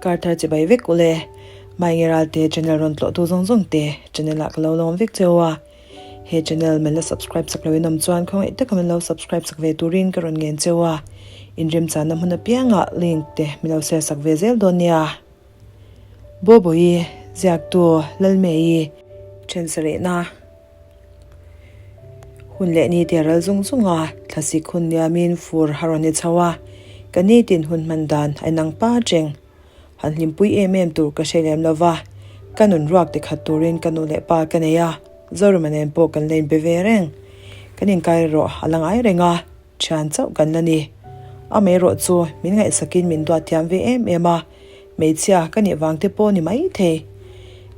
Kar thar chibai vek ule. Maingeral te channel rawn tlawh tu zawng zawng te channel ah ka lo lawm vek cheu a. He channel min la subscribe sak lo in awm chuan khawngaih taka min lo subscribe sak ve turin ka rawn ngen cheu a. Inremchanna hmun apiangah link te min lo share sak ve zel dawn nia. Boboyi, ziaktu Lalmei, Ṭhensarehna hun leh ni te ral zung zung a, thlasik hun liamin fur a rawn ni chho a, ka nitin hun hman dan a inang pa cheng. Han hlimpui em em tur ka hre lem lo va, ka nun ruak ti khat turin ka nu leh pa ka nei a, Zorema nen pawh kan la inbe ve reng. Kan inkai erawh a la ngai reng a. Thian chauh kan la ni. Amaherawh chu min ngaihsakin min duat thiam ve em em a, hmeichhia ka nih vang te pawh ni mai thei.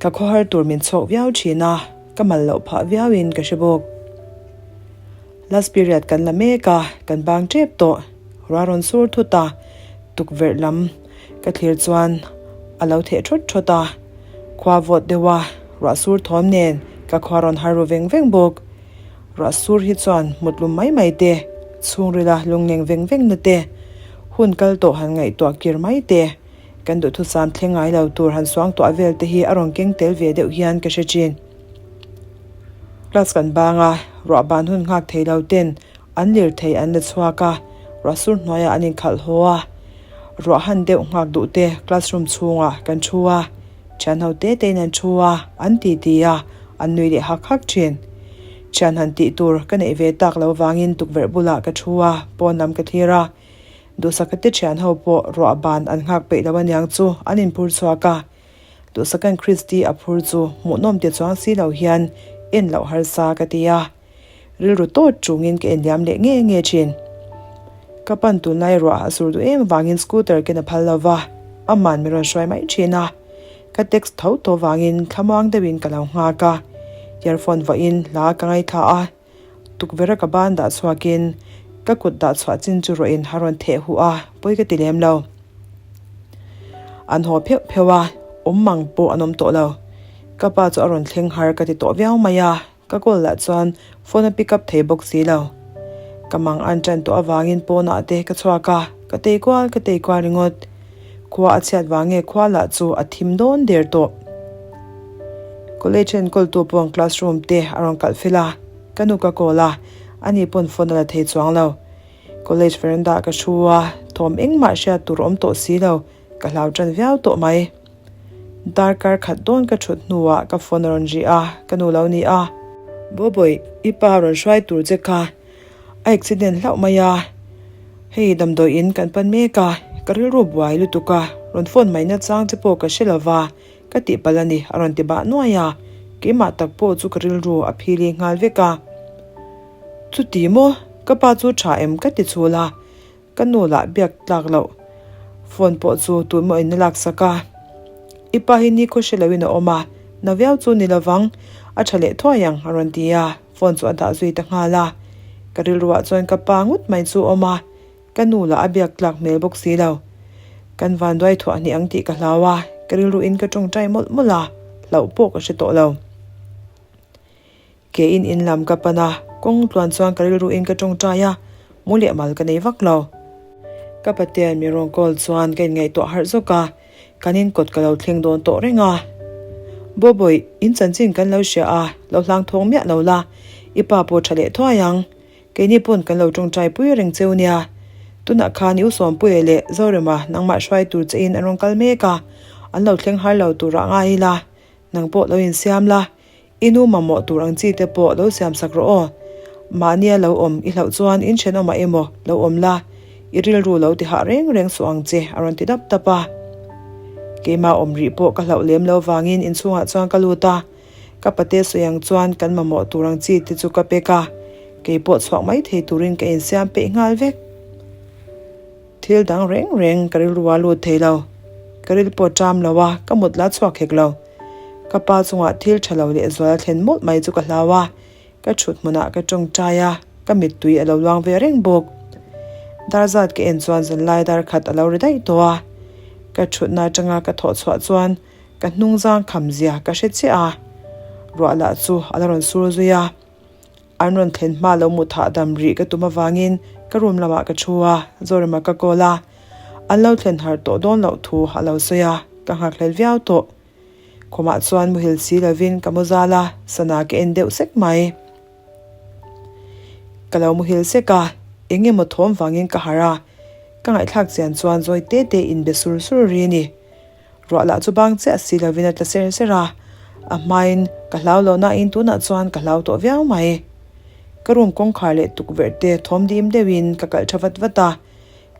Ka khawhar tur min chhawk viau thin a, ka mal loh phah viauin ka hre bawk. Last period kan la mek a, kan bang tep tawh. Ruah rawn sur thut a, tukverh lam ka thlir chuan a lo theh thawt thawt a. Khua vawt deuh a, ruah sur thawm nen ka khua rawn har ru veng veng bawk. Ruah sur hi chuan mutlum mai mai te, chhungrila lungleng veng veng na te, hun kal tawh han ngaihtuah kir mai te, kan duhthusam thleng ngai lo tur han suangtuah vel te hi a rawn keng tel ve deuh hian ka hre thin. Class kan bang a, ruah ban hun nghak thei lo ten an lir thei an la chhuak a, ruah sur hnuaiah an inkhalh haw a, ruah han deuh nghak duh te classroom chhungah kan thu a, Thian ho te tein an thu a, an ti ti a, an nui leh hak hak thin. Thian han tih tur ka neih ve tak lo vangin tukverh bulah ka thu a, pawn lam ka thlir a. Duhsaka te thian ho pawh ruah ban an nghak peih lo aniang chu an inphur chhuak a. Duhsaka'n Christy a phur chu hmuhnawm ti chuang si lo hian en loh harsa ka ti a. Rilru tawt chungin ka enliam leh nge nge thin. Ka pan tunlai ruah a sur duh em vangin scooter ken a phal lo va, aman min rawn hruai mai thin a. Ka text tho tawh vangin thlamuang deuhin ka lo nghak a, earphone vawiin hla ka ngaithla a, tukverh a ka ban dah chhuakin ka kut dah chhuah chin chu ruahin a rawn theh huh a, pawi ka ti lem lo. An haw pheuh pheuh a, awm mang pawh an awm tawh lo. Ka pa chu a rawn thleng har ka ti tawh viau mai a. Ka call lah chuan phone a pick up thei bawk si lo. Ka mang an tan tawh avangin pawnah te ka chhuak a, ka tei kual ka tei kual ringawt. Khua a chhiat vang nge khua lah chu a thim dawn der tawh. College enkawltu pawn classroom te a rawn kalh fel a, ka nu ka call a, ani pawn phone a la thei chuang lo. College veranda ah ka thu a, thawm engmah hriat tur a awm tawh si lo. Ka hlau tan viau tawh mai. Darkar khat dawn ka thut hnuah ka phone a rawn ri a, ka nu lo ni a. Bawbawi, i pa rawn hruai tur che kha a accident hlauh mai a, hei damdawi in kan pan mek a, ka rilru buai lutuk a, rawn phone mai nachang che pawh ka hre lo va, ka tih palh a ni a rawn ti bah nuai a, keimah tak pawh chu ka rilru a phili nghal vek a. Chuti maw, ka pa chu tha em ka ti chhul a. Ka nu lah biak tlak loh phone pawh chu tun maw in a lak sak a. I pa hi ni khaw hre loin a awm a, na viau chu ni lovang, a tha leh thuai ang a rawn ti a, phone chu a dah zui ta nghal a. Ka rilruah chuan ka pa ngut mai chu a awm a, ka nu lah a biak tlak hmel bawk si lo. Kan vanduai thuah hnih ang tih ka hlau a, ka rilruin ka tawngtai mawlh mawlh a, hlauh pawh ka hre tawh lo. Keiin in lam ka pan a, kawng tluan chuan ka rilruin ka tawngtai a, mu leh mal ka nei vak lo. Ka patean mi rawn call chuan ka inngaihtuah harh zawk a, kan in kawt ka lo thleng dawn tawh reng a. Bawbawi, in chanchin kan lo hria a, lo hlang thawng miah lo la, i pa pawh tha leh thuai ang. Keini pawn kan lo tawngtai pui reng cheu nia. Tunah khan i Usawmpuia leh Zorema nangmah hruai tur che in an rawn kal mek a, an lo thleng har lo turah ngai ila, nang pawh lo insiam la, I nu mamawh tur ang chi te pawh lo siam sak rawh aw. Mahnia lo awm i hlauh chuan in thenawmah emaw lo awm la, i rilru lo ti hah reng reng suh ang che a rawn ti dap dap a. Keimah awm rih pawh ka hlauh lem lo vangin inchhungah chuan ka lut a, ka pate sawi ang chuan kan mamawh tur ang chi te chu ka pek a, kei pawh chhuak mai thei turin ka insiam peih nghal vek. Thil dang reng reng ka rilru a lut thei lo. Ka ril pawh ṭam lo a, ka mut la chhuak hek lo. Ka pa chungah thil ṭha lo leh zual a thlen mawlh mai chu ka hlau a, ka ṭhut hmunah ka ṭawngṭai a, ka mittui a lo luang ve reng bawk. Dar zat ka en chuan zanlai dar khat a lo ri daih tawh a, ka ṭhutna aṭanga ka thawh chhuah chuan ka hnungzang kham zia ka hre chiah a, ruah lah chu a la rawn sur zui a. An rawn thlen hma lo mu thah dam rih ka tum avangin ka room lamah ka thu a, Zorema ka call a. An lo thlen har tawh dawn loh thu a lo sawi a, ka nghakhlel viau tawh. Khumah chuan muhil si lovin ka mu zal a, sana ka en deuh sek mai. Ka lo muhil sek a, eng emaw thawm vangin ka harh a, ka ngaihthlak chian chuan zawi te te in be sur sur ri a ni. Ruah lah chu bang chiah si lovin a tla ser ser a, a hmain ka hlau lo nain tunah chuan ka hlau tawh viau mai. Ka room kawngkhar leh tukverh te thawm dim deuhin ka kalh tha vat vat a,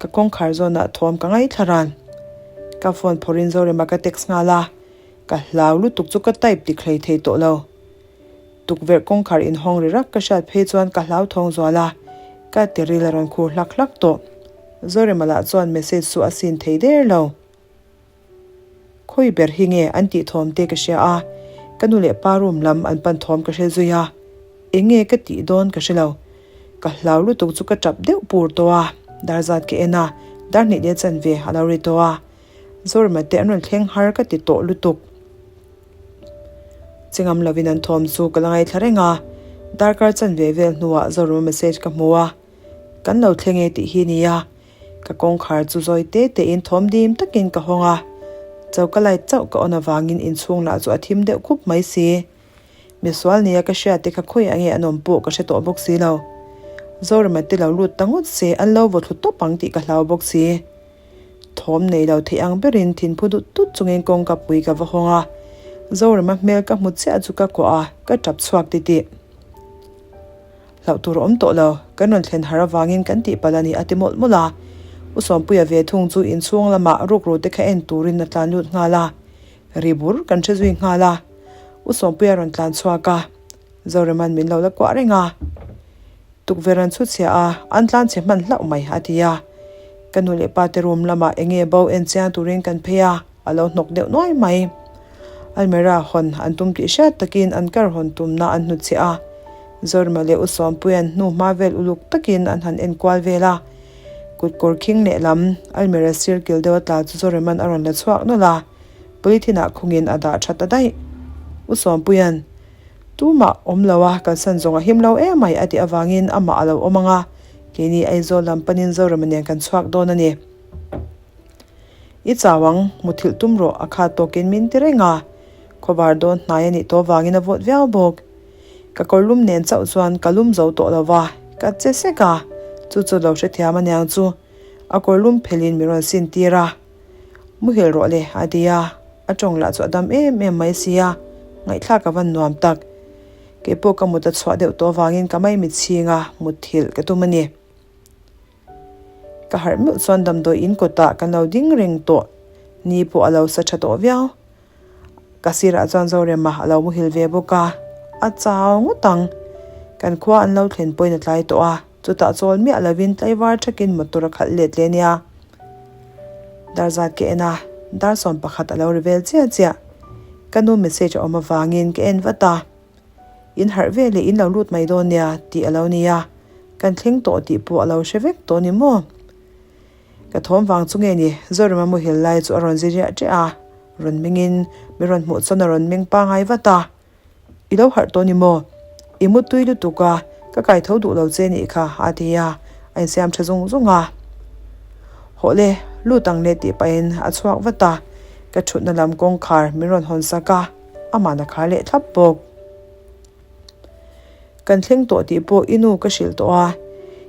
ka kawngkhar zawnah thawm ka ngaithla ran. Ka phone phawrhin Zorema ka text nghal a, ka hlau lutuk chu ka type dik hlei thei tawh lo. Tukverh kawngkhar inhawng ri rak ka hriat phei chuan ka hlauthawng zual a, ka tiril a rawn khur hlak hlak tawh. Zorema lah chuan message chu a sin thei der lo. Khawi ber hi nge an tih thawm te ka hria a, ka nu leh pa room lam an pan thawm ka hre zui a, eng nge ka tih dawn ka hre lo. Ka hlau lutuk chu ka tap deuh pur tawh a, dar zat ka en a, dar hnih leh chanve a lo ri tawh a, Zorema te an rawn thleng har ka ti tawh lutuk. Chingam lovin an thawm chu ka la ngaithla reng a, darkar chanve vel hnuah Zorema message ka hmu a, Kan lo thleng e tih hi nia. Ka kawngkhar chu zawi te tein thawm dim takin ka hawng a, choka light chauh ka on avangin inchhung lah chu a thim deuh khup mai si. Misual nia ka hriat te kha khawiah nge an awm pawh ka hre tawh bawk si lo. Zorema te lo lut ta ngawt se an lo vaw thlu tawp ang tih ka hlau bawk si. Thawm nei lo theih ang berin thinphu dut dut chungin kawngka pui ka va hawng a, Zorema hmel ka hmu chiah chu ka kuah a, ka tap chhuak titih. Hlauh tur a awm tawh lo, kan rawn thlen har avangin kan tih palh a ni a ti mawlh mawlh a. U Sawmpuia ve thung chu inchhung lamah rukru te kha en turin a tlan lut nghal a, ri bur kan hre zui nghal a. U Sawmpuia rawn tlan chhuak a, Zoreman min lo la kuah reng a. Tukverh an chhu chhia a, an tlan chhe hman hlauh mai a ti a. Ka nu leh pa te room lamah eng nge bo en chiang turin kan phei a. A lo hnawk deuh nuai mai. Almira hawn an tum tih hriat takin an kar hawn tumna an hnutchhiah a. Zorima leh U Sawmpuia'n hnu hma vel uluk takin an han en kual vel a. Kut kawr khing lehlam Almira sir kil deuh a tla chu Zorima'n a rawn la chhuak nawlh a. Polythene ah khungin a dah tha ta daih. U Sawmpuia'n, Tumah awm lo a, kalsan zawng a him lo em mai a tih avangin amah a lo awm ang a. Keini Aizawl lam panin Zorima nen kan chhuak dawn a ni. I chau ang, muthilh tum rawh a khat tawkin min ti reng a, khawvar dawn hnai a nih tawh vangin a vawt viau bawk. Ka kawr lum nen chauh chuan ka lum zo tawh lo va, ka che sek a, chu chu lo hrethiam aniang chu a kawr lum phelhin min rawn sin tir a. Muhil rawh le a ti a, a tawng lah chu a dam em em mai si a, ngaihthlak a van nuam tak. Keipawh ka mut a chhuah deuh tawh vangin ka maimit chhing a, muthilh ka tum a ni. Ka harh meuh chuan damdawi in kawtah kan lo ding reng tawh. Ni pawh a lo sa tha tawh viau. Ka sirah chuan Zorema a lo muhil ve bawk a, a chau ngawt ang. Kan khua an lo thlen pawhin a tlai tawh a, chutah chawl miah lovin tlaivar thakin motor a khalh let leh nia. Dar zat ka en a, dar 11 a lo ri vel chiah chiah. Ka nu message a awm avangin ka en vat a. In harh ve leh in lo lut mai dawn nia tih a lo ni a, kan thleng tawh tih pawh a lo hre vek tawh ni maw? Ka thawm vang chu nge ni, Zorema muhil lai chu a rawn zi riah ṭiah a, rawn mengin mi rawn hmuh chuan a rawn meng pangai vat a, I lo harh tawh ni maw? I mu tui lutuk a, ka kai tho duh lo che nih kha a ti a, a insiam ṭha zung zung a. Hawh le, lut ang le tih pahin a chhuak vat a, ka ṭhutna lam kawngkhar min rawn hawn sak a. Aman a khar leh thlap bawk. Kan thleng tawh tih pawh i nu ka hrilh tawh a,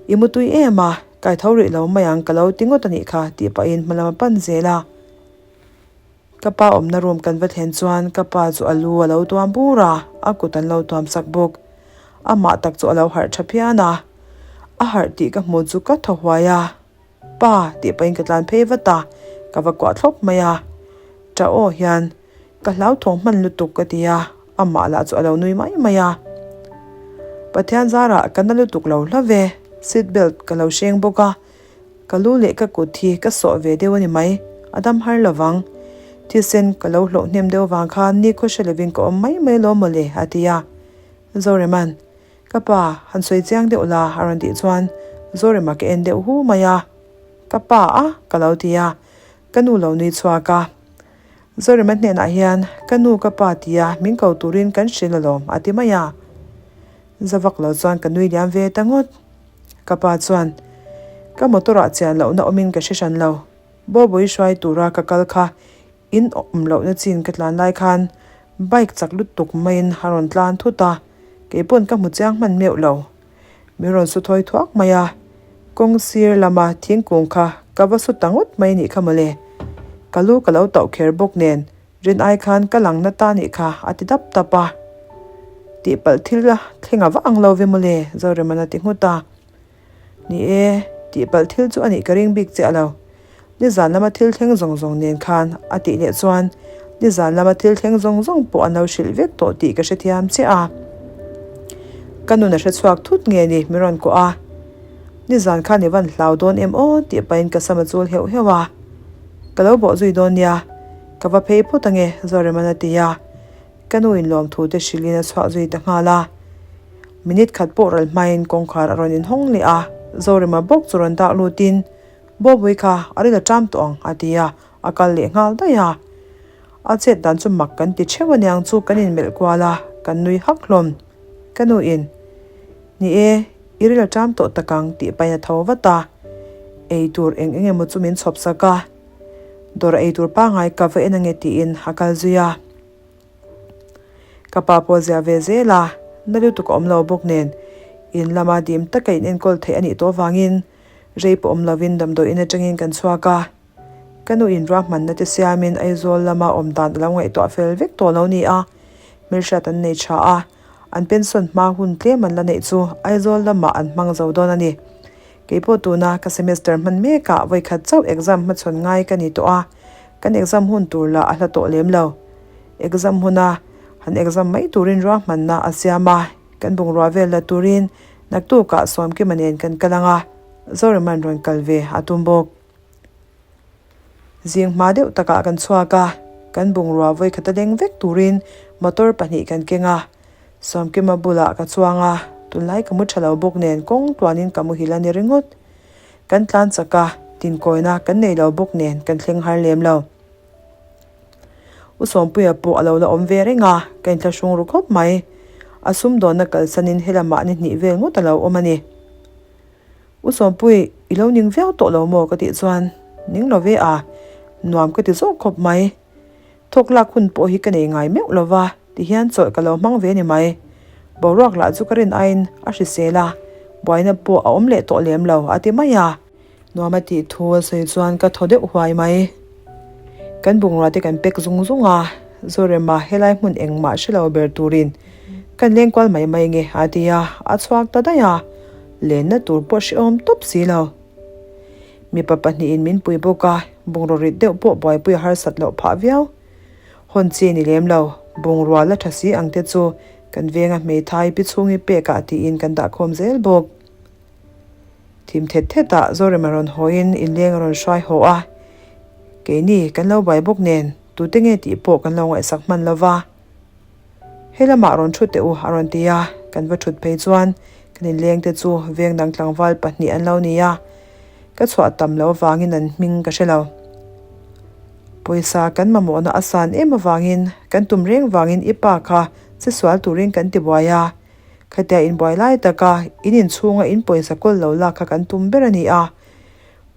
i mu tui em a, kai tho rih lo mai ang ka lo ti ngawt a nih kha tih pahin hma lam a pan zel a. Ka pa awmna room kan va thlen chuan ka pa chu a lu a lo tuam bur a, a kut an lo tuam sak bawk. Amah tak chu a lo harh tha phian a, a harh tih ka hmuh chu ka thaw huai a. Pa tih pahin ka tlan phei vat a, ka va kuah thlawp mai a. Ṭah aw hian ka hlauthawng hman lutuk ka ti a, amah lah chu a lo nui mai mai a. Pathian zarah ka na lutuk lo hla ve, seat belt ka lo hreng bawk a, ka lu leh ka kut hi ka sawh ve deuh a ni mai, a dam har lo vang. Thisen ka lo hlauh hnem deuh vang khan nikhaw hre lovin ka awm mai mai lo mawle a ti a. Zoreman. Ka pa, han sawi chiang deuh la a rawn tih chuan Zorema ka en deuh hu mai a. Ka pa a? ka lo ti a, ka nu lo nui chhuak a. Zorema hnenah hian ka nu ka pa tia min ko turin kan hrilh alawm a ti mai a. Za vak lo chuan ka nui liam ve ta ngawt. Ka pa chuan, Ka motor ah chian lohna awmin ka hre hran lo. Bawbui hruai tura ka kal kha in awm lohna chin ka tlan lai khan bike chak lutuk maiin a rawn tlan thut a, kei pawn ka hmu chiang hman meuh lo. Min rawn su thawi thuak mai a, kawng sir lama thingkung kha ka va su ta ngawt mai nih kha mawle. Ka lu ka lo tauh kher bawk nen Rin ai khan ka lang na ta nih kha a ti dap dap a. Tihpalh thil a thleng a va ang lo ve mawle, Zoremana ti nghut a. Ni e, tihpalh thil chu a nih ka ring bik chiah lo. Nizan lama thil thleng zawng zawng nen khan a tih leh chuan nizan lama thil thleng zawng zawng pawh an lo hrilh vek tawh tih ka hrethiam chiah a. Ka nun a hrechhuak thut nge ni min rawn kuah a. Nizan khan i van hlau dawn em aw tih pahin ka sam a chul heuh heuh a. Ka lo bawh zui dawn nia, ka va phei phawt ange Zoreman a ti a. Ka nu in lawmthu te hrilhin a chhuah zui ta nghal a. Minute khat pawh ral hmain kawngkhar a rawn inhawng leh a, Zorema bawk chu rawn dak lutin, Bawbui kha a ril a ṭam tawh ang a ti a, a kal leh nghal daih a. A chet dan chu mak kan ti theuh aniang chu kan inmelh kual a, kan nui hak hlawm. Ka nu in, Ni e, i ril a ṭam tawh tak ang tih pahin a tho vat a. Ei tur eng eng emaw chu min chhawp sak a. Dawr ei tur pangngai ka va en ange tiin a kal zui a. Ka pa pawh zia ve zel a, na lutuk a awm lo bawk nen in lama dim taka in enkawl theih a nih tawh avangin rei pawh awm lovin damdawiin atangin kan chhuak a. Ka nu in ruahmanna te siamin Aizawl lama awm dan a lo ngaihtuah fel vek tawh lo ni a, hmelhriat an nei tha a, an pension hma hun tlem an la neih chu Aizawl lamah an hmang zo dawn a ni. Keipawh tuna ka semester hman mekah vawikhat chauh exam hmachhawn ngai ka ni tawh a, kan exam hun tur lah a hla tawh lem lo. Exam huna han exam mai turin ruahmanna a siam a, kan bungrua vel la turin naktukah Sawmkima nen kan kal ang a, Zoreman rawn kal ve a tum bawk. Zing hma deuh takah kan chhuak a, kan bungrua vawikhat a leng vek turin motor pahnih kan keng a. Sawmkima bulah ka chuang a, tunlai ka mu tha lo bawk nen kawng tluanin ka muhil a ni ringawt. Kan tlan chak a, tinkawina kan nei lo bawk nen kan thleng har lem lo. U Sawmpuia pawh a lo la awm ve reng a, ka inthlahrung ru khawp mai. A sumdawnna kalsanin helamah ni hnih vel ngawt a lo awm a ni. U Sawmpui, i lo ning viau tawh lo maw? ka tih chuan, Ning lo ve a, nuam ka ti zawk khawp mai. Thawk lak hun pawh hi ka nei ngai meuh lo va, tihian chawlh ka lo hmang ve ni mai. Boruak lah chu ka rin aiin a hrisel a, buaina pawh a awm leh tawh lem lo, a ti mai a. Nuam a tih thu a sawi chuan ka thaw deuh huai mai. Kan bungrua te kan pack zung zung a, Zorema helai hmun engmah hre lo ber turin kan leng kual mai mai nge a ti a, a chhuak ta daih a. Lenna tur pawh hrehawm tawp si lo. Mipa pahnihin min pui bawk a, bungraw rit deuh pawh buaipui a harsat loh phah viau. Hawn chi ni lem lo, bungrua la tha si ang te chu kan venga hmeithai pi chhungi pekah tiin kan dah khawm zel bawk. Thim thet thetah Zorema rawn hawiin inleng a rawn hruai haw a, keini kan lo buai bawk nen tute nge tih pawh kan lo ngaihsak hman lo va. He lamah rawn thu teh u a rawn ti a, kan va thut phei chuan kan inleng te chu veng dang tlangval pahnih an lo ni a, ka chhuah tam loh avangin an hming ka hre lo. Pawisa kan mamawhna a san em avangin kan tum reng vangin i pa kha che sual turin kan ti buai a, khatia inbuai lai taka in inchhunga in pawisa kawl lo lak kha kan tum ber a ni a,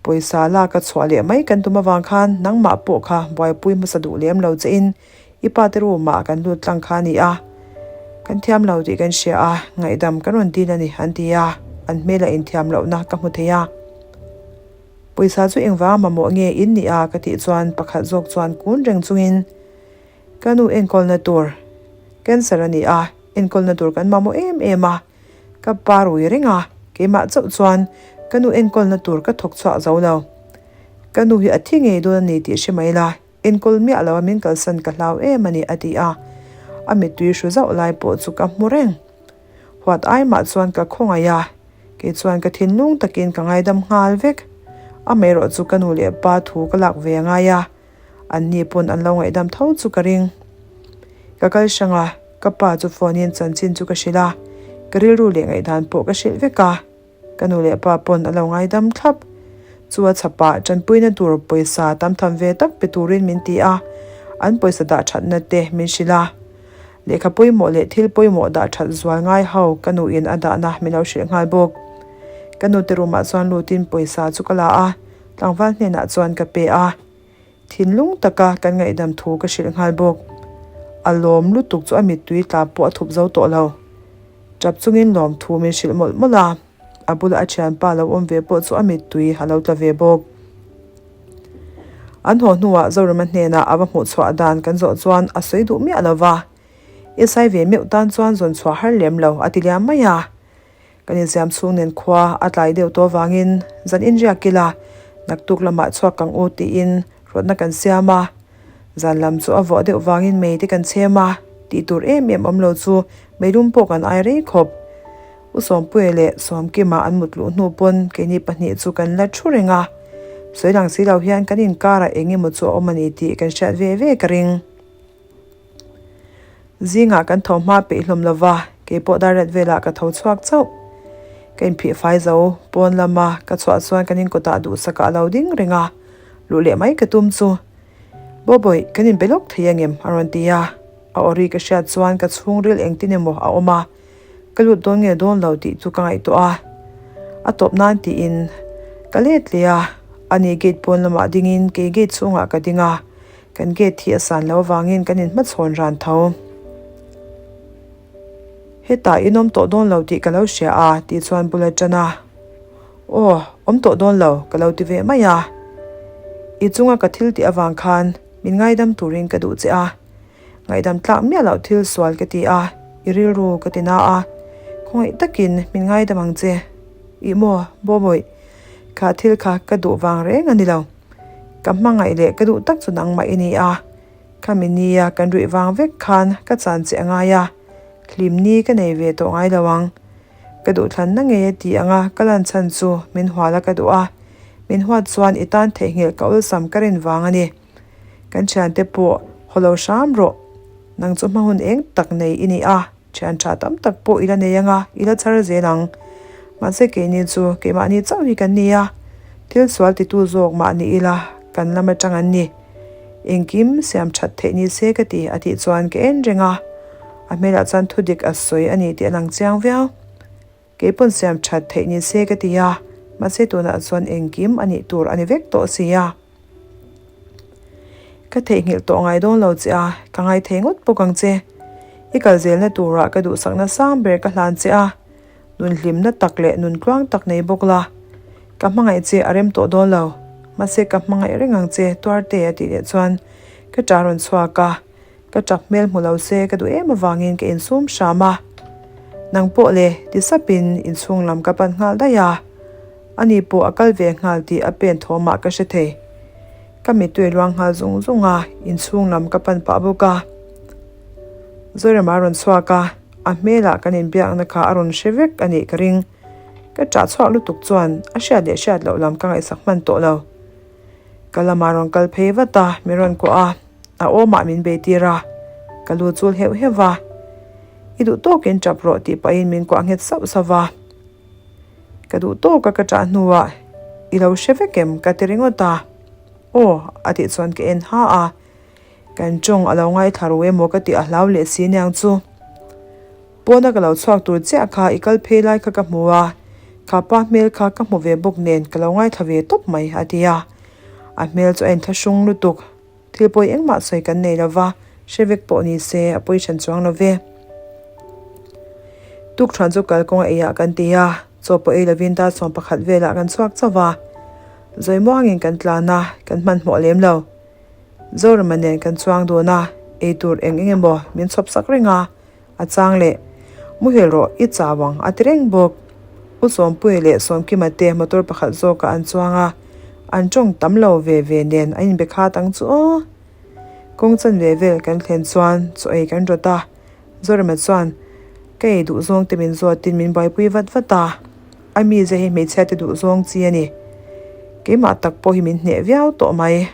pawisa lak a chhuah leh mai kan tum avang khan nangmah pawh kha buaipui hmasa duh lem lo che in I pa te room ah kan lut tlang kha a ni a, kan thiam lo tih kan hria a, ngaihdam kan rawn dil a ni an ti a, an hmel a inthiam lohna ka hmu thei a. Pawisa chu engvanga mamawh nge in ni a ka tih chuan pakhat zawk chuan kun reng chungin ka nu enkawlna tur cancer a ni a, enkawlna tur kan mamawh em em a, ka pa rui reng a, keimah chauh chuan ka nu enkawlna tur ka thawk chhuah zo lo. Ka nu hi a thi ngei dawn a ni tih hre mai la. Enkawl miah lo a min kalsan ka hlau em a ni a ti a, a mittui hru zauh lai pawh chu ka hmu reng. Huat ai mah chuan ka khawngaih a, kei chuan ka thinlung takin ka ngaidam nghal vek. Amaherawh chu ka nu leh pa thu ka lak ve a ngai a, an ni pawn an lo ngaihdam tho chu ka ring. Ka kal hrang a, ka pa chu phone in chanchin chu ka hrilh a, ka rilru leh ngaihdan pawh ka hrilh vek a. Ka nu leh pa pawn a lo ngaidam thlap. Chu a chhapah tanpuina tur pawisa tam tham ve tak pe turin min ti a, an pawisa dah thatna te min hrilh a. Lehkha pawimawh leh thil pawimawh dah that zual ngai ho ka nuin a dahna min lo hrilh nghal bawk. Ka nute room ah chuan lutin pawisa chu ka la a, Tlangval hnenah chuan ka pe a, thinlung taka kan ngaihdam thu ka hrilh nghal bawk. A lawm lutuk chu a mittui tla pawh a thup zo tawh lo. Tap chungin lawm thu min hrilh mawlh mawlh a, a bula a thianpa lo awm ve pawh chu a mittui a lo tla ve bawk. An haw hnuah Zorema hnenah a va hmuh chhuah dan kan zawh chuan a sawi duh miah lo va, I sai ve meuh tan chuan zawn chhuah har lem lo a ti liam mai a. Kan insiam chhung nen khua a tlai deuh tawh avangin zan inriak ila naktuk lamah chhuak kang u tiin rawtna kan siam a. Zan lam chu a vawh deuh vangin mei te kan chhem a, tih tur em em awm lo chu meilum pawh kan ai rei khawp. U Sawmpuia leh Sawmkima an mut luh hnu pawn keini pahnih chu kan la thu reng a, sawi lang si lo hian kan inkarah eng emaw chu a awm a ni tih kan hriat ve ve ka ring. Zingah kan tho hma peih hlawm lo va, kei pawh dar ret velah ka tho chhuak chauh. Ka inphih fai zo, pawn lama ka chhuah chuan kan inkawtah duhsakah a lo ding reng a, luh leh mai ka tum chu. Bawbawih, kan inbe lawk thei angem? a rawn ti a, a awri ka hriat chuan ka chhungril engtin emaw a awm a, ka lut dawn nge dawn lo tih chu ka ngaihtuah a, a tawp nan tiin ka let leh a, ani gate pawn lamah dingin kei gate chhungah ka ding a, Kan gate hi a san lo avangin kan inhmachhawn ran tho. Hetah in awm tawh dawn lo tih ka lo hria a tih chuan bul a tan a. Aw, awm tawh dawn lo ka lo ti ve mai a. I chunga ka thil tih avang khan min ngaidam turin ka duh che a. Ngaihdam tlak miah loh thil sual ka ti a, i rilru ka ti na a. Khawngaih takin min ngaidam ang che. Ih maw, Bawbawih, kha thil kha ka duh vang reng a ni lo. Ka hmangaih leh ka duh tak chu nangmah i ni a, khami nia kan ruih vang vek khan ka chan che a ngai a, hlim ni ka nei ve tawh ngai lo ang. Ka duhthlanna ngei a ti ang a, ka lan chhan chu min hual a ka duh a, min huat chuan i tan theihnghilh ka awlsam ka rin vang a ni. Kan thiante pawh haw lo hram rawh, nang chu hma hun eng tak nei i ni a. Thian tha tam tak pawh i la nei anga, i la chhar zel ang. Mahse keini chu keimahni chauh hi kan ni a, thil sual titu zawk mah ni ila kan lam atang an ni. Engkim siam that theih ni se ka ti a tih chuan ka en reng a, a hmelah chuan thudik a sawi a ni tih a lang chiang viau. Keipawn siam that theih ni se ka ti a, mahse tunah chuan engkim a nih tur a ni vek tawh si a. Ka theihnghilh tawh ngai dawn lo che a, ka ngaithei ngawt bawk ang che. I kal zelna turah ka duhsakna sang ber ka hlan che a, nun hlimna tak leh nun tluang tak nei bawk la. Ka hmangaih che a rem tawh dawn lo, mahse ka hmangaih reng ang che Tuarte a tih leh chuan ka ṭah rawn chhuak a. Ka ṭap hmel hmu lo se ka duh em avangin ka insum hram a. Nang pawh le, ti sapin inchhung lam ka pan nghal daih a. Ani pawh a kal ve nghal tih a pen thawmah ka hre thei. Ka mittui luang nghal zung zung a, inchhung lam ka pan pah bawk a. Zoirama a rawn chhuak a, a hmelah kan inbiakna kha a rawn hre vek a nih ka ring. Ka ṭah chhuak lutuk chuan a hriat leh hriat loh lam ka ngaihsak hman tawh lo. Ka lamah rawn kal phei vat a, min rawn kuah a. A awmah min bei tir a, ka lu chul heuh heuh va. I duh tawkin tap rawh tih pahin min kuah nghet sauh sauh va. Ka duh tawka ka ṭah hnuah i lo hre vek em ka ti ringawt a. Aw a tih chuan ka en ha a, kan ṭawng a lo ngaithla ru emaw ka tih a hlau leh si niang chu. Pawna ka lo chhuak tur chiah kha i kal phei lai kha ka hmu a, kha pa hmel kha ka hmu ve bawk nen ka lo ngaithla ve tawp mai a ti a. A hmel chu a inthlahrung lutuk. Thil pawi engmah sawi kan nei lo va, hre vek pawh ni se a pawi hran chuang lo ve. Tukṭhuan chu kalkawng a eiah kan ti a, chaw pawh ei lovin dar 11 velah kan chhuak chauh va. Zawi muangin kan tlan a, kan hmanhmawh lem lo. Zorama nen kan chuang dun a, ei tur eng eng emaw min chhawp sak reng a. A chang leh, Muhil rawh, i chau ang, a ti reng bawk. U Sawmpuia leh Sawmkima te motor pakhat zawkah an chuang a, an tawng tam lo ve ve nen an inbe khat ang chu aw. Kawng chanve vel kan thlen chuan chaw ei kan rawt a, Zorema chuan ka ei duh zawng te min zawtin min buaipui vat vat a, a mize hi hmeichhia te duh zawng chi a ni. Keimah tak pawh hi min hneh viau tawh mai.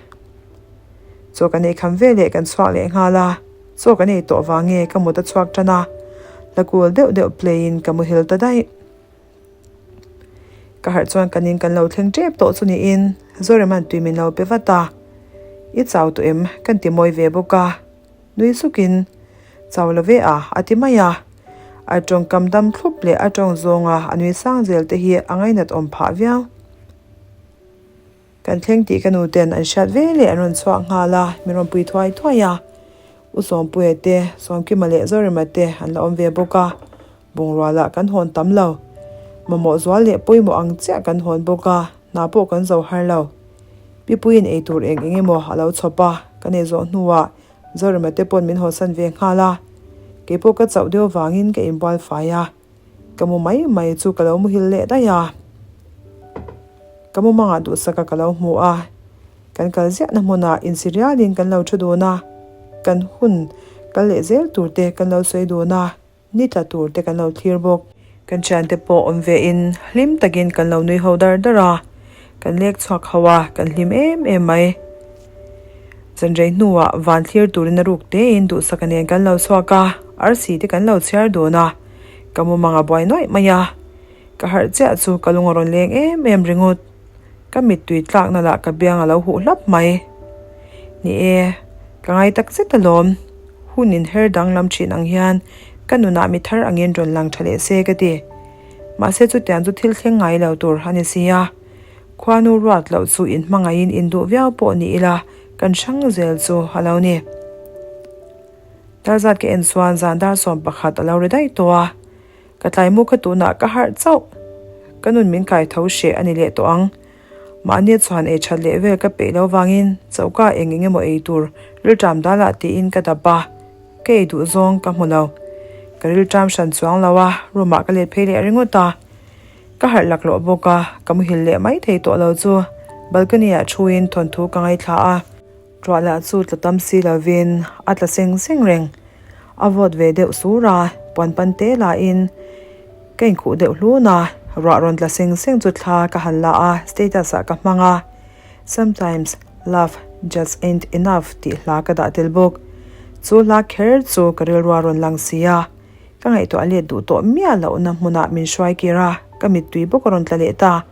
Chaw kan ei kham veleh kan chhuak leh nghal a. Chaw kan ei tawh vang nge ka mut a chhuak tan a, la kul deuh deuh play in ka muhil ta daih. Ka harh chuan kan in kan lo thleng tep tawh chu niin Zorema'n tui min lo pe vat a, I chau tawh em? kan ti mawi ve bawk a, nui sukin Chau lo ve a a ti mai a. A tawngkam dam thlup leh a tawng zawnga a nui sang zel te hi a ngainat awm phah viau. Kan thleng tih ka nu ten an hriat ve leh an rawn chhuak nghal a, min rawn pui thuai thuai a. U Sawmpuia te, Sawmkima leh Zorema te an la awm ve bawk a, bungrua lah kan hawn tam lo. Mamawh zual leh pawimawh ang chiah kan hawn bawk a, hna pawh kan zo har lo. Pipuiin eitur eng eng emaw a lo chhawp a, kan ei zawh hnuah Zorema te pawn min hawsan ve nghal a, keipawh ka chauh deuh vangin ka inbual fai a, ka mu mai mai chu ka lo muhil leh daih a. Ka mu mangah duhsaka ka lo hmu a, kan kal ziahna hmunah insi rialin kan lo thu dun a, kan hun kal leh zel tur te kan lo sawi dun a. Ni tla tur te kan lo thlir bawk. Kan thiante pawh awm ve in hlim takin kan lo nui ho dar dar a, kan lek chhuak ho a, kan hlim em em mai. Zanrei hnuah van thlir turin a ruk tein duhsaka nen kan lo chhuak a, arsi te kan lo chhiar dun a, ka mumang a buai nuaih mai a. Ka harh chiah chu ka lung a rawn leng em em ringawt. Ka mittui tlakna lah ka biang a lo huh hlap mai. Ni e, ka ngai tak zet alawm. Hun inher danglam thin ang hian ka nunah mi thar angin rawn lang tha leh se ka ti. Mahse chutiang chu thil thleng ngai lo tur a ni si a. Khuanu ruat loh chu inhmangaihin induh viau pawh ni ila kan hrang zel chu a lo ni. Darzat ka en chuan zan dar 11 a lo ri daih tawh a. Ka tlaimu kha tunah ka harh chauh. Ka nun min kai tho hreh a ni leh tawh ang. Mahni chuan ei that leh vel ka peih lo vangin choka eng eng emaw ei tur rilṭam dalah tiin ka dap a, ka ei duh zawng ka hmu lo. Ka rilṭam hran chuang lo a, room ah ka let phei leh ringawt a. Ka harh laklawh bawk a, ka muhil leh mai thei tawh lo chu balcony ah thuin thawnthu ka ngaithla a. Ruah lah chu tla tam si lovin a tla seng seng reng. A vawt ve deuh sur a, puan pan te lahin ka inkhuh deuh hlun a, ruah rawn tla seng seng chu thla ka han la a, status ah ka hmang a, Sometimes love just ain't enough tih hla ka dah tel bawk. Chu hla kher chu ka rilrua rawn lang si a, ka ngaihtuah let duh tawh miah lohna hmunah min hruai kir a, ka mittui bawk a rawn tla leh ta.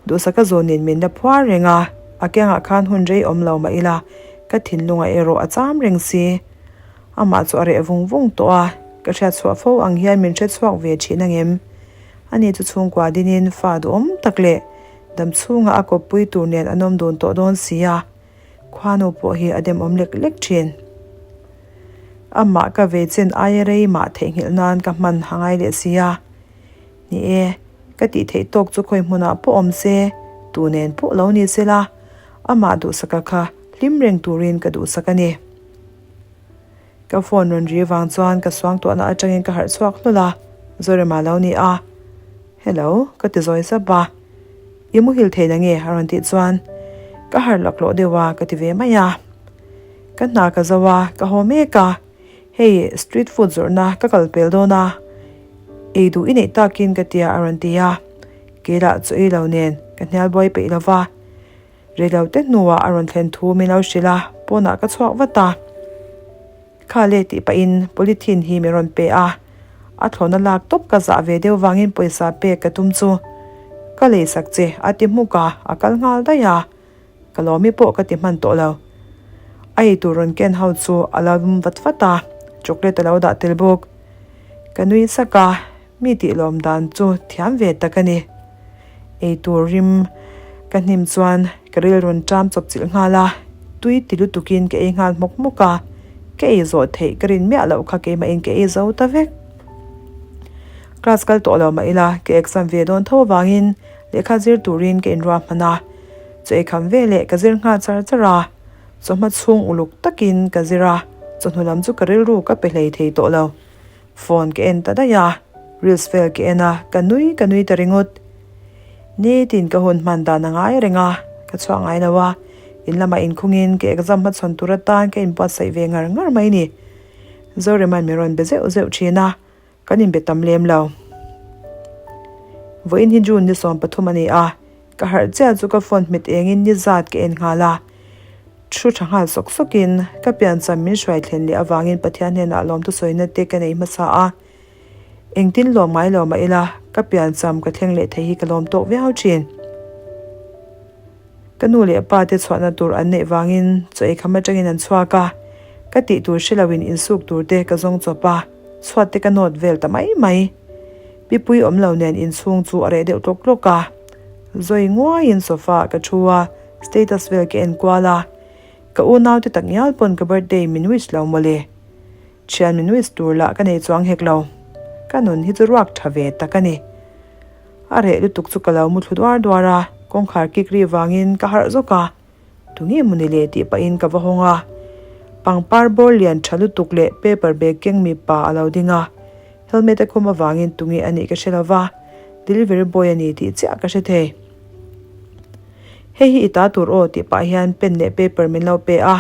Duhsaka zawnin min la phuar reng a, a kiangah khan hun rei awm lo mah ila ka thinlungah erawh a cham reng si. Amah chu a reh vung vung tawh a, ka hriat chhuah fo ang hian min hre chhuak ve thin angem? Ani chu chhungkua dinin fa duhawm tak leh dam chhunga a kawppui tur nen an awm dun tawh dawn si a, khuanu pawh hi a demawm lek lek thin. Amah ka vei chen aia rei mah theihnghilh nan ka hman a ngai leh si a. Ni e, ka tih theih tawk chu khawi hmunah pawh awm se, tu nen pawh lo ni se la, amah duhsaka kha hlim reng turin ka duhsak a ni. Ka phone rawn ri vang chuan ka suangtuahna atangin ka harh chhuak hlawl a, Zorema lo ni a. Hello, ka ti zawi zap a. I muhil thei na nge? a rawn tih chuan ka harh laklawh deuh a, ka ti ve mai a. Ka hna ka zo a, ka haw mek a. Hei street food zawrhna ka kal pel dawn a, ei duh i neih takin ka tia a rawn ti a, kei lah chu ei lo nen ka hnial buai peih lo va, reilo te hnuah a rawn thlen thu min lo hrilh a, pawnah ka chhuak vat a, kha le tih pahin polythene hi min rawn pe a, a thlawhna lak tawp ka zah ve deuh vangin pawisa pek ka tum chu ka leisak che a ti hmuk a, a kal nghal daih a. Ka lawmi pawh ka ti hman tawh lo. A eitur rawn ken ho chu a lo vum vat vat a, chocolate a lo dah tel bawk. Ka nui sak a, mi tih lawm dan chu thiam ve tak a ni. Eitur rim ka hnim chuan ka ril rawn ṭam chawp chilh nghal a, tui ti lutukin ka ei nghal hmawk hmawk a, ka ei zawh theih ka rin miah loh kha keimahin ka ei zo ta vek. Class kal tawh lo mah ila ka exam ve dawn tho avangin lehkha zir turin ka inruahman a. Chaw ei kham ve leh ka zir nghal char char a, chawhma chhung uluk takin ka zir a, chawhnu lam chu ka rilru ka pe hlei thei tawh lo. Phone ka en ta daih a, reels vel ka en a, ka nui ka nui ta ringawt. Nitin ka hun hman dan a ngai reng a, ka chhuah ngai lo a, in lamah inkhungin ka exam hmachhawn tur atan ka inbuatsaih ve ngar ngar mai ni. Zorema'n min rawn be zeuh zeuh thin a. Kan inbe tam lem lo. Vawiin hi June ni 13 a ni a, ka harh chiah chu ka phone hmet engin ni zat ka en nghal a. Thu tha nghal sawk sawkin ka piancham min hruai thlen leh avangin Pathian hnenah lawmtu sawina te ka nei hmasa a. Engtin lawm ngai lo mah ila ka piancham ka thleng leh thei hi ka lawm tawk viau thin. Ka nu leh pa te chhuahna tur an neih vangin chaw ei kham atangin an chhuak a, ka tih tur hre loin insuk tur te ka zawng chawp a, chhuat te ka nawt vel ta mai mai. Pipui awm lo nen inchhung chu a reh deuh tlawk tlawk a, zawi nguaiin sofa ah ka thu a, Status vel ka en kual a, ka unau te tak ngial pawn ka birthday min wish lo mawle. Thian min wish tur lah ka nei chuang hek lo. Ka nun hi chu ruak tha ve tak a ni. A reh lutuk chu ka lo mu thlu duar duar a, kawngkhar kik ri vangin ka harh zawk a. Tunge maw ni le tih pahin ka va hawng a, pangpar bawr lian tha lutuk leh paper bag keng mipa a lo ding a, helmet a khum avangin tunge a nih ka hre lo va, delivery boy a ni tih chiah ka hre thei. Hei hi i ta tur aw tih pah hian pen leh paper min lo pe a,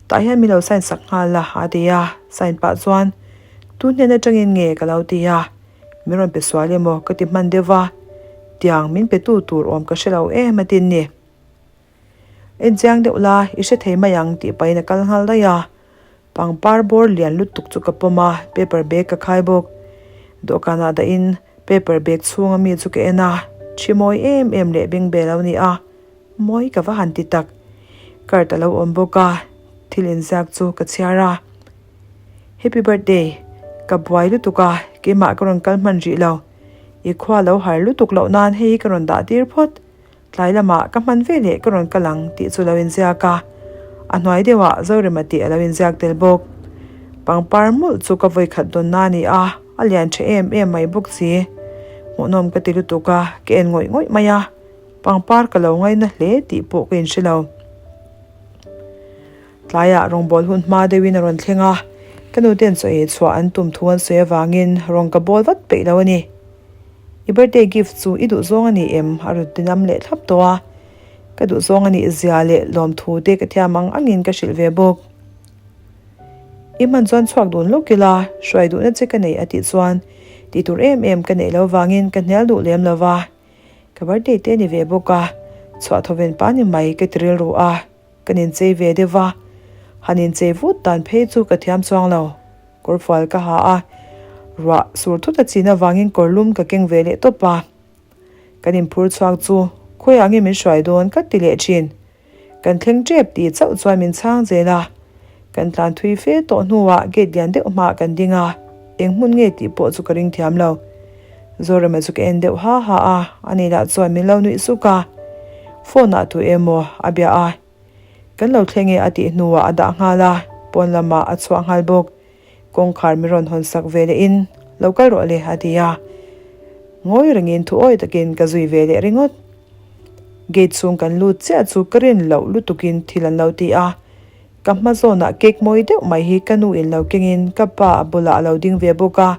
tah hian min lo sign sak nghal la a ti a, sign pah chuan tu hnen atangin nge ka lo ti a, min rawn pe sual emaw ka ti hman deuh va, tiang min pe tu tur awm ka hre lo em a tin ni. En chiang deuh la, i hre thei mai ang tih pahin a kal nghal daih a. Pangpar bawr lian lutuk chu ka pawm a, paper bag ka khai bawk. Dawhkanah dahin paper bag chhunga mi chu ka en a, thi mawi em em leh beng bel lo ni a, mawi ka va han ti tak. Card a lo awm bawk a, thil inziak chu ka chhiar a. Happy birthday, ka buai lutuk a, keimah ka rawn kal hman rih lo. I khua lo har lutuk loh nan hei hi ka rawn dah tir phawt. Tlai lamah ka hman ve leh ka rawn kal ang tih chu lo inziak a, a hnuai deuhah Zorema tih a lo inziak tel bawk. Pangpar mawlh chu ka vawi khat dawnna a ni a, a lian tha em em mai bawk si. Hmuhnawm ka ti lutuk a, ka en ngawih ngawih mai a, pangpar ka lo ngaina hle tih pawh ka inhre lo. Tlaiah rawngbâwl hun hma deuhin a rawn thleng a, ka nuten chaw ei chhuah an tum thu an sawi avangin rawn ka bawl vat peih lo a ni. I birthday gift chu i duh zawng a ni em? a rawn ti nam leh thlap tawh a, ka duh zawng a nih zia leh lawmthu te ka thiam ang angin ka hrilh ve bawk. I hman chuan chhuak dun lawk ila, hruai duhna che ka nei a tih chuan tih tur em em ka neih lo vangin ka hnial duh lem lo va, ka birthday te a ni ve bawk a, chhuah thawven pa ni mai ka ti rilru a. Kan inchei ve deuh va, han inchei vut dan phei chu ka thiam chuang lo. Kawrfual ka ha a, ruah sur thut a chin avangin kawr lum ka keng ve leh tawp a. Kan inphur chhuak chu khawiah nge min hruai dawn ka ti leh thin. Kan thleng tep tih chauh chuan min chhang zel a. Kan tlan thui fe tawh hnuah gate lian deuh hmaah kan ding a, eng hmun nge tih pawh chu ka ring thiam lo. Zorema chu ka en deuh ha ha a, ani lah chuan min lo nuih suk a. Phone ah tu emaw a bia a, Kan lo thleng e a tih hnuah a dah nghal a, pawn lamah a chhuah nghal bawk. Kawngkhar min rawn hawn sak ve leh in, Lo kal rawh le a ti a. Ngawi rengin thu awi takin ka zui ve leh ringawt. Gate chhung kan lut chiah chu ka rin loh lutukin thil an lo ti a. Ka hma zawnah cake mawi deuh mai hi ka nu in lo kengin ka pa a bulah a lo ding ve bawk a,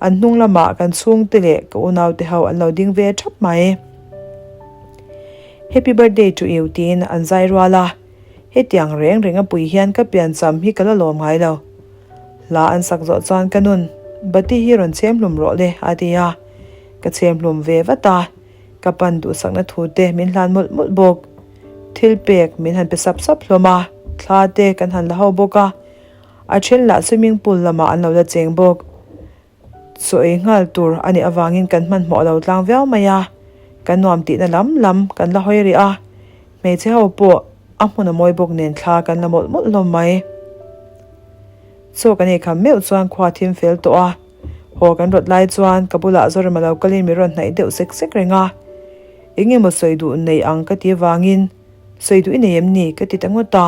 an hnung lamah kan chhungte leh ka unaute ho an lo ding ve thap mai. Happy birthday to you tiin an zai rual a, hetiang reng reng a pui hian ka piancham hi ka la lawm ngai lo. Hla an sak zawh chuan ka nun, Bati hi rawn chhem hlum rawh le a ti a, ka chhem hlum ve vat a. Ka pan duhsakna thu te min hlan mawlh mawlh bawk. Thil pek min han pe sap sap hlawm a, thla te kan han la ho bawk a. A then lah swimming pool lamah an lo la cheng bawk. Chaw ei nghal tur a nih avangin kan hmanhmawh lo tlang viau mai a, kan nuam tihna lam lam kan la hawi rih a. Hmeichhe ho pawh a hmun a mawi bawk nen thla kan la mawlh mawlh hlawm mai. Chaw kan ei kham meuh chuan khua thim fel tawh a. Haw kan rawt lai chuan ka bulah Zorema lo kalin min rawn hnaih deuh sek sek reng a. Eng emaw sawi duh nei ang ka ti avangin sawi duh i nei em ni ka ti ta ngawt a.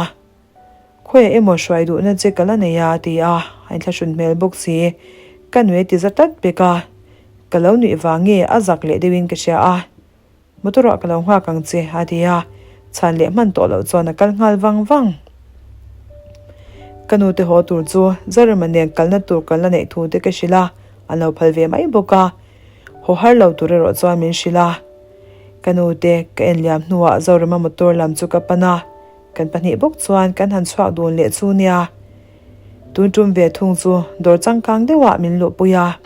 Khawiah emaw hruai duhna che ka la nei a a ti a, a inthlahrun hmel bawk si. Ka nui a ti za tlat pek a, ka lo nuih vang nge a zak leh deuhin ka hria a. Motor ah ka lo nghak ang che a ti a, chhan leh hman tawh loh chuan a kal nghal vang vang. Ka nu te haw tur chu Zorema nen kalna tur kan la neih thu te ka hrilh a, an lo phal ve mai bawk a. Haw har lo tur erawh chuan min hrilh a. Ka nu te ka en liam hnuah Zorema motor lam chu ka pan a, kan pahnih bawk chuan kan han chhuak dun leh chu nia. Tun tum ve thung chu dawr changkang deuhah min luhpui a.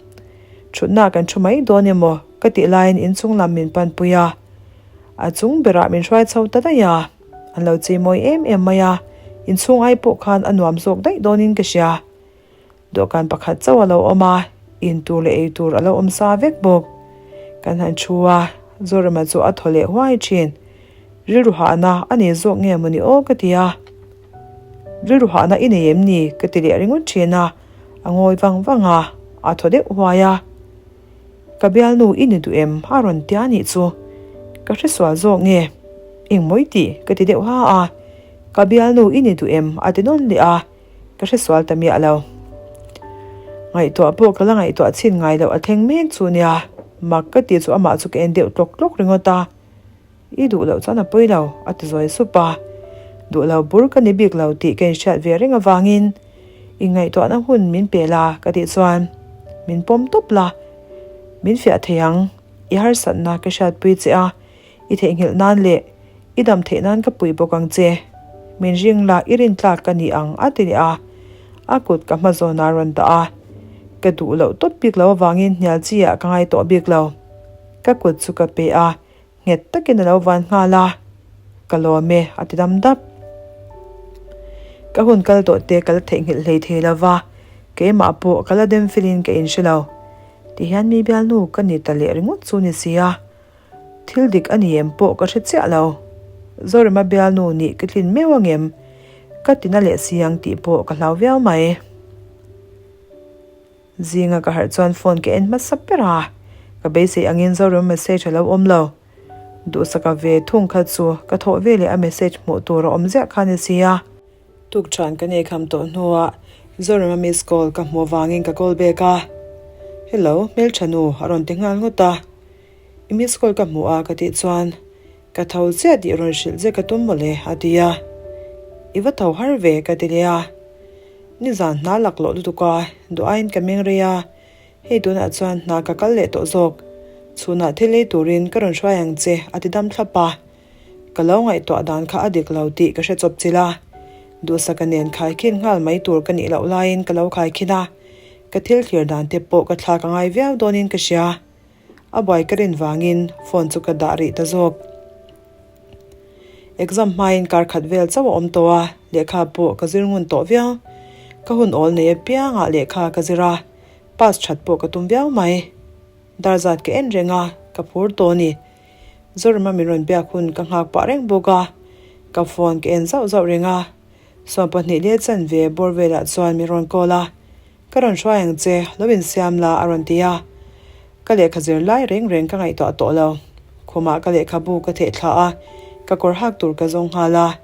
Thutna kan thu mai dawn emaw ka tih laiin inchung lam min panpui a, a chung berah min hruai chho ta daih a, an lo chei mawi em em mai a, inchhung ai pawh khan a nuam zawk daih dawnin ka hria. Dawhkan pakhat chauh a lo awm a, in tur leh ei tur a lo awm sa vek bawk. Kan han thu a, Zorema chu a thaw leh huai thin. Rilru hahna a nei zawk nge mawni aw ka ti a. Rilru hahna i nei em ni? ka ti leh ringawt thin a, a ngawi vang vang a, a thaw deuh huai a. Ka bialnu i ni duh em? a rawn tia nih chu. Ka hresual zawk nge? Engmaw i tih? ka ti deuh ha a. Ka bialnu i ni duh em? a ti nawn leh a, ka hresual ta miah lo. Ngaihtuah pawh ka la ngaihtuah chhin ngai loh a thleng mek chu nia, mak ka ti chu amah chu ka en deuh tlawk tlawk ringawt a. I duh loh chuan a pawi lo, a ti zawi sup a. Duh lo bur ka ni bik lo tih ka inhriat ve reng avangin inngaihtuahna hun min pe la ka tih chuan min pawm tawp la, min fiah thei ang, i harsatna ka hriatpui che a, i theihnghilh nan leh i dam theih nan ka pui bawk ang che, min ring la i rintlak ka ni ang a ti leh a, a kut ka hma zawnah a rawn dah a, ka duh loh tawp bik lo avangin hnial chi ah ka ngai tawh bik lo, ka kut chu ka pe a, Nghet takin a lo van nghal a, Ka lawm e, a ti dam dap. Ka hun kal tawh te ka la theihnghilh hlei thei lo va, keimah pawh ka la dem felin ka inhre lo. Tihian mi bialnu ka ni ta leh ringawt chu ni si a, thil dik a ni em pawh ka hre chiah lo. Zorema bialnu nih ka tlin meuh angem? Ka tina leh si ang tih pawh ka hlau viau mai. Zinga ka harh chuan phone ka en hmasa ber a, ka beisei angin Zoram message a lo awm lo. Duhsaka ve thung kha chu ka thawh veleh a message hmuh tur a awm ziah kha ni sia. Tukṭhuan ka nei kham tawh hnuah Zorama miss call ka hmuh avangin ka call back a, Hello, hmelṭha nu a rawn ti nghal ngawt a. I miss call ka hmuh a ka tih chuan ka tho chiah tih rawn hrilh che ka tum mawle a ti a. I va tho har ve ka ti leh a. Nizan hna laklawh lutuk a, duh aiin ka meng rei a, hei tunah chuan hna ka kal leh tawh zawk. Chhunah thil ei turin ka rawn hruai ang che a ti dam thlap a. Ka lo ngaihtuah dan kha a dik lo tih ka hre chawp chilh a. Duhsaka nen khaikhin nghal mai tur ka nih loh laiin ka lo khaikhin a, ka thil thlir dan te pawh ka thlak a ngai viau dawnin ka hria. A buai ka rin vangin phone chu ka dah rih ta zawk. Exam hmain kar khat vel chauh a awm tawh a, lehkha pawh ka zir ngun tawh viau. Ka hun awl nei apiangah lehkha ka zir a, pass that pawh ka tum viau mai. Dar zat ka en reng a, ka phur tawh a ni. Zorema min rawn biak hun ka nghak pah reng bawk a, ka phone ka en zauh zauh reng a. 20 leh chanve bawr velah chuan min rawn call a, Ka rawn hruai ang che, lo insiam la a rawn ti a. Ka lehkha zir lai reng reng ka ngaihtuah tawh lo. Khumah ka lehkhabu ka theh thla a, ka kawr hak tur ka zawng nghal a.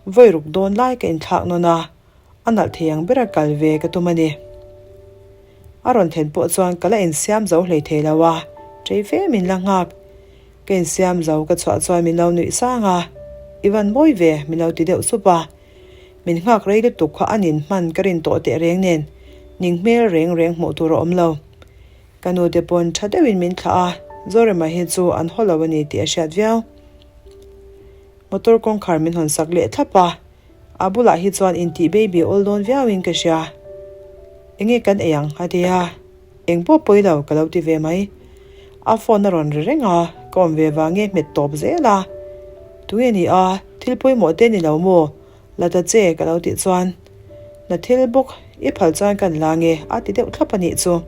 Vawi ruk dawn lai ka inthlak nawn a, a nalh thei ang bera kal ve ka tum a ni. A rawn thlen pawh chuan ka la insiam zo hlei thei lo a, ṭei fe min la nghak. Ka insiam zo ka chhuah chuan min lo nuih sang a, I van mawi ve min lo ti deuh sup a. Min nghak rei lutuk kha a nin hman ka rin tawh teh reng nen ning hmel reng reng hmuh tur a awm lo. Ka nu te pawn tha deuhin min thlah a, Zorema hi chu an haw lo a ni tih a hriat viau. Motor kawngkhar min hawn sak leh thlap a, a bulah hi chuan intih baby awl dawn viauin ka hria. Enge kan ei ang? a ti a, eng pawh pawi lo ka lo ti ve mai. A phone a rawn ri reng a, ka awm ve vang nge hmet tawp zel a. Tunge ni a, thil pawimawh te ni lo maw? La ta che ka lo tih chuan, Na thil bawk, i phal chuan kan la nge a ti deuh thlap a nih chu.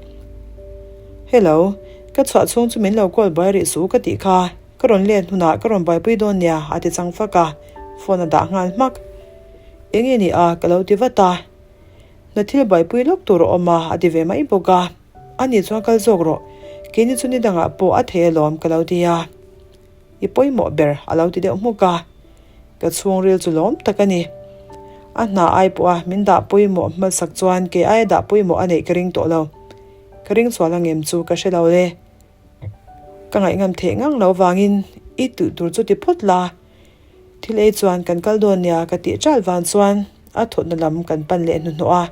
Hello, ka chhuah chhung chu min lo call buai rih suh ka tih kha, ka rawn let hunah ka rawn buaipui dawn nia a ti chang fak a, phone a dah nghal hmak. Enge ni a ka lo ti vat a, Na thil buaipui lawk tur a awm a a ti ve mai bawk a. Ani chuan kal zawk rawh, keini chu ni dangah pawh a thei alawm ka lo ti a. I pawimawh ber a lo ti deuh hmuk a, ka chhungril chu lawm tak a ni. A hna ai pawha min dah pawimawh hmasak chuan kei aia dah pawimawh a neih ka ring tawh lo. Ka ring chhuah la ngem chu ka hre lo le. Ka ngaihngam theih ngang lo vangin i tih tur chu ti phawt la. Thil ei chuan kan kal dawn nia ka tih ṭal vang chuan a thawtna lam kan pan leh hnuhnawh a,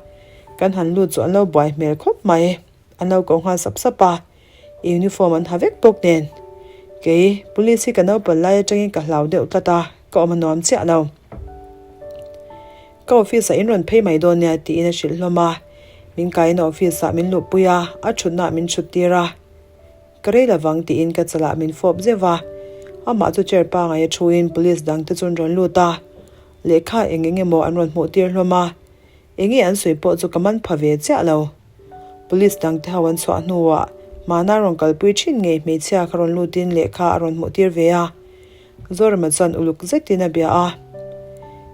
kan han lut chu an lo buai hmel khawp mai. An lo ko nghal sap sap a, uniform an ha vek bawk nen. Kei, police hi ka naupang lai atangin ka hlau deuh tlat a, ka awm a nuam chiah lo. Ka office ah in rawn phei mai dawn nia tiin a hrilh hlawm a, min kaina office ah min luhpui a, a thutna ah min thut tir a. Ka rei lovang tiin ka chalah min fawp zeuh a, amah chu chair pangai a thuin police dang te chu an rawn lut a, lehkha eng eng emaw an rawn hmuh tir hlawm a, enge an sawi pawh chu ka man pha ve chiah lo. Police dang te ho an chhuah hnuah hmana rawn kalpui thin ngei hmeichhia kha rawn lutin lehkha a rawn hmuh tir ve a, Zorema chuan uluk zetin a bia a,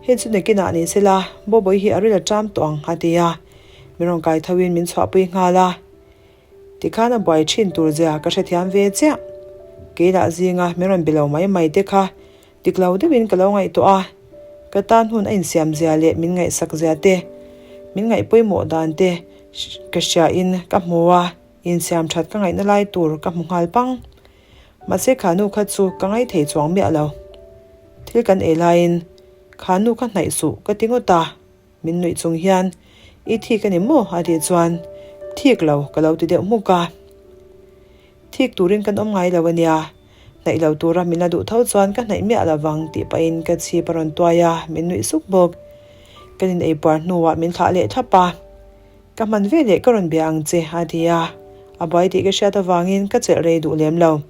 Hei chu nakinah ni sela, Bobawi hi a ril a ṭam tawh ang a ti a, min rawn kai thoin min chhuahpui nghal a. Tikhan a buai thin tur zia ka hrethiam ve chiah. Keilah zinga min rawn be lo mai mai te kha. Dik lo deuhin ka lo ngaihtuah a, ka tan hun a insiam zia leh min ngaihsak zia te, min ngaih pawimawh dan te ka hriain ka hmu a, insiam that ka ngaihna lai tur ka hmu nghal pang. Mahse kha nu kha chu ka ngaithei chuang miah lo. Thil kan ei laiin kha nu kha hnaih suh ka ti ngawt a. Min nuih chung hian, I thik a ni maw? a tih chuan, Thik lo, ka lo ti deuh hmuk a. Thik turin kan awm ngai lo a nia, hnaih lo tura min la duh tho chuan ka hnaih miah lo vang tih pahin ka chhip a rawn tuai a, min nuih suk bawk. Kan in eipuar hnuah min thlah leh thlap a. Ka hman ve leh ka rawn bia ang che, a ti a. A buai tih ka hriat avangin ka chelh rei duh lem lo.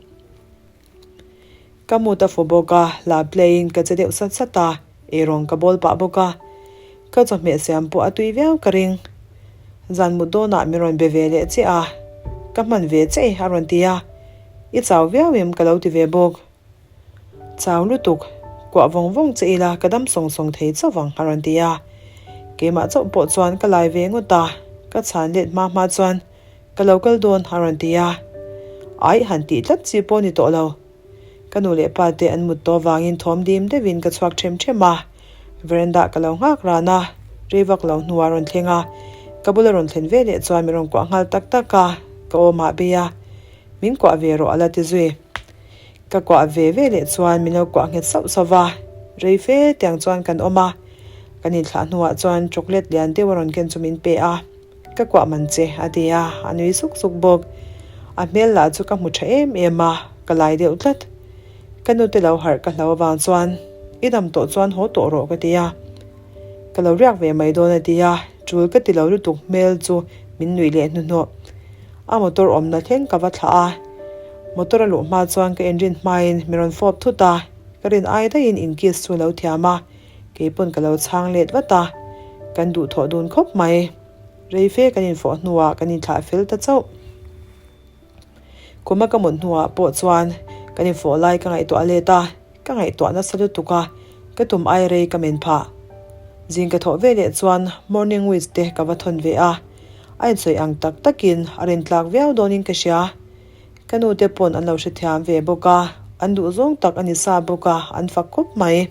Ka mut a fu bawk a, la play in ka che deuh sat sat a, eirawng ka bawl pah bawk a. Ka chawhmeh siam pawh a tui viau ka ring. Zan mut dawnah min rawn be ve leh che a, ka hman ve che a rawn ti a, I chau viau em ka lo ti ve bawk. Chau lutuk, kuah vawng vawng che ila ka dam sawng sawng thei chauh vang a rawn ti a. Keimah chauh pawh chuan ka lai ve ngawt a, ka chhan let hma hma chuan Ka lo kal dawn a rawn ti a, Aih han tih tlat chi pawh ni tawh lo. Ka nu leh pa te an mut tawh vangin thawm dim deuhin ka chhuak ṭhem ṭhem a, veranda ka lo nghak ran a, rei vak lo hnuah a rawn thleng a, ka bula rawn thlen ve leh chuan min rawn kuah nghal tak tak a, ka awmah bei a, min kuah ve rawh a la ti zui. Ka kuah ve ve leh chuan min lo kuah nghet sauh sauh va, rei fe tiang chuan kan awm a, kan inthlah hnuah chuan chocolate lian deuh a rawn ken chu min pe a. Ka kuah man che, a ti a, a nui suk suk bawk. A hmel lah chu ka hmu tha em em a, ka lai deuh tlat. Ka nute lo harh ka hlo avang chuan, I dam tawh chuan haw tawh rawh ka ti a. Ka lo riak ve mai dawn a ti a, tul ka ti lo lutuk hmel chu min nuih leh hnuhnawh. A motor awmna thleng ka va thlah a, motor a luh hma chuan ka inrin hmain min rawn fawp thut a, ka rin ai daihin inkiss chu lo thiam a, Kei pawn ka lo chhang let vat a, kan duhthawh dun khawp mai. Rei fe kan infawh hnuah kan inthlah fel ta chauh. Khuma ka mut hnuah pawh chuan kan infawh lai ka ngaihtuah let a, ka ngaihtuah nasa lutuk a, ka tum ai rei ka men phah. Zing ka thawh ve leh chuan morning wish te ka va thawn ve a, a insawi ang tak takin a rintlak viau dawnin ka hria. Ka nu te pawn an lo hrethiam ve bawk a, an duhzawng tak a ni sa bawk a, an fak khawp mai.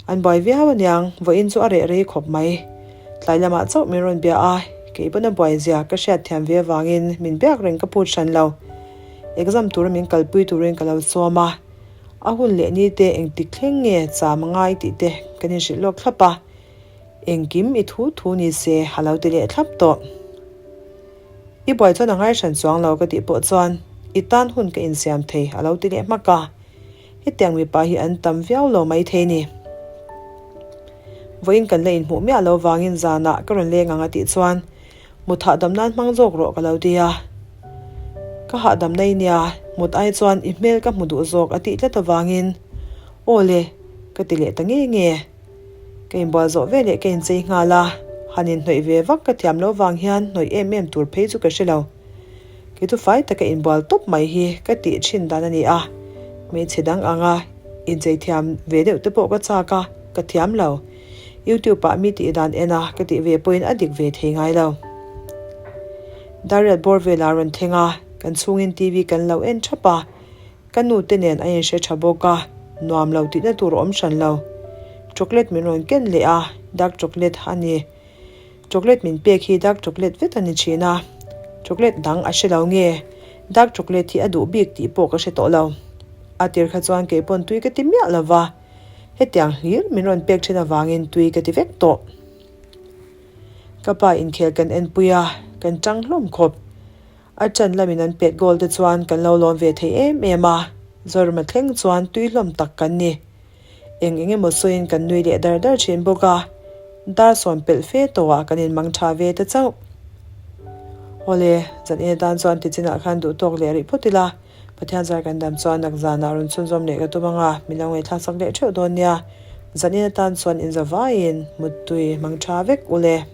An buai viau aniang, vawiin chu a reh rei khawp mai. Tlai lamah chauh min rawn bia a, kei pawn a buai zia ka hriatthiam ve avangin min biak reng ka phut hran lo. Exam tura min kalpui turin ka lo sawm a, a hun leh ni te engtik thleng nge cham a ngai tih te kan inhrilh lawk thlap a, engkim i thu thu ni se a lo ti leh thlap tawh. I buai chuan a ngai hran chuang lo ka tih pawh chuan i tan hun ka insiam thei a lo ti leh hmak a. Hetiang mipa hi an tam viau lo mai thei ni. Vawiin kan la inhmuh miah lo vangin zanah ka rawn leng ang a tih chuan mut hahdam nan hmang zawk rawh ka lo ti a. Ka hahdam nai nia, mut ai chuan i hmel ka hmu duh zawk a tih tlat avangin aw le ka ti leh ta nge nge. Ka inbual zawh ve leh ka inchei nghal a, han inhnawih ve vak ka thiam lo vang hian hnawih em em tur phei chu ka hre lo. Kei chu fai taka inbual tawp mai hi ka tih thin dan a ni a, hmeichhe dang anga inchei thiam ve deuh te pawh ka chak a, ka thiam lo. YouTube ah mi tih dan en a ka tih ve pawhin a dik ve thei ngai lo. Dariat bawr velah rawn thleng a, kan chhungin TV kan lo en thap a, Ka nu te nen a inhre tha bawk a, nuam lo tihna tur a awm hran lo. Chocolate min rawn ken leh a, dark chocolate a ni. Chocolate min pek hi dark chocolate vek a ni thin a, chocolate dang a hre lo nge, dark chocolate hi a duh bik tih pawh ka hre tawh lo. A tir kha chuan kei pawn tui ka ti miah lo va, hetiang hlir min rawn pek thin avangin tui ka ti vek tawh. Ka pa inkhel kan enpui a, kan tang hlawm khawp. A ṭan lamin an pet goal te chuan kan lo lawm ve thei em em a, Zorema thleng chuan tui hlawm tak kan ni. Eng eng emaw sawiin kan nui leh dar dar ṭhin bawk a, dar sawn pelh fe tawhah kan inmang ṭha ve ta chauh. Awle, zan in atan chuan tichinah khan duh tawk leh rih phawt ila, Pathian zar kan dam chuan nak zanah rawn chhunzawm leh ka tum ang a, min lo ngaihthlak sak leh ṭheuh dawn nia. Zan in atan chuan inzavaiin muttui hmang ṭha vek ule.